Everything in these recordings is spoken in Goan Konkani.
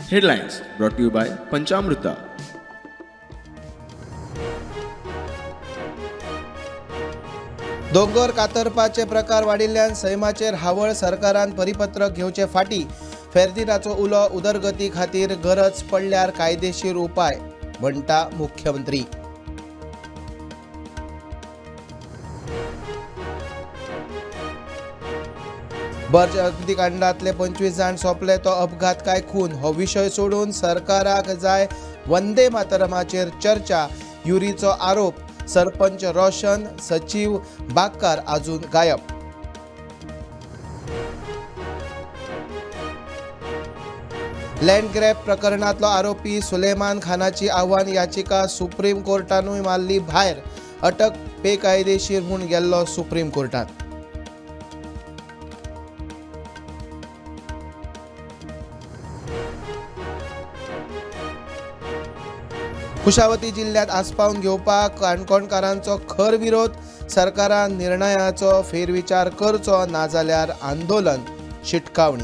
Headlines brought to you by Panchamruta. दोंगर कातरपाचे प्रकार वाडिल्ल्यान सैमाचेर हावळ, सरकारान परिपत्रक घेवचे फाटी. फेर्दिनाचो उलो, उदरगती खातीर गरज पडल्यार कायदेशीर उपाय, म्हणटा मुख्यमंत्री. बर्च अग्निकांडातले 25 जाण सोंपले तो अपघात काय खून हो विशय सोडून सरकाराक जाय वंदे मातरमाचेर चर्चा, युरीचो आरोप. सरपंच रोशन, सचीव बागकार अजून गायब. लँड ग्रॅब प्रकरणातलो आरोपी सुलेमान खानाची आव्हान याचिका सुप्रीम कोर्टानूय मारली भायर. अटक बेकायदेशीर म्हूण गेल्लो सुप्रीम कोर्टात. कुशावती जिल्ह्यात आस्पावन घेवपाक काणकोणकारांचो खर विरोध. सरकारान निर्णयाचो फेरविचार करचो, नाजाल्यार आंदोलन, शिटकावणी.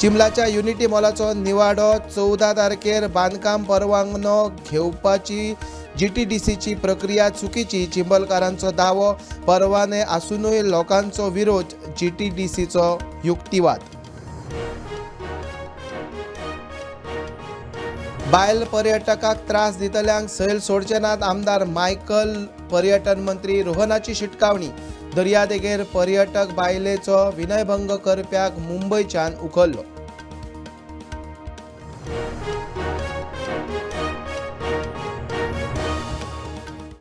चिंबलाच्या युनिटी मॉलाचो निवाडो 14 तारखेर. बांदकाम परवानो घेवपाची जीटीडीसीची प्रक्रिया चुकीची, चिंबलकारांचो दावो. परवाने आसुनूय लोकांचो विरोध, जीटीडीसीचो युक्तिवाद. बायल पर्यटकाक त्रास दितल्यांक सैल सोडचे नात, आमदार मायकल. पर्यटन मंत्री रोहनाची शिटकावणी. दर्यादेगेर पर्यटक बायलेचो विनयभंग करप्याक मुंबयच्यान उखल्लो.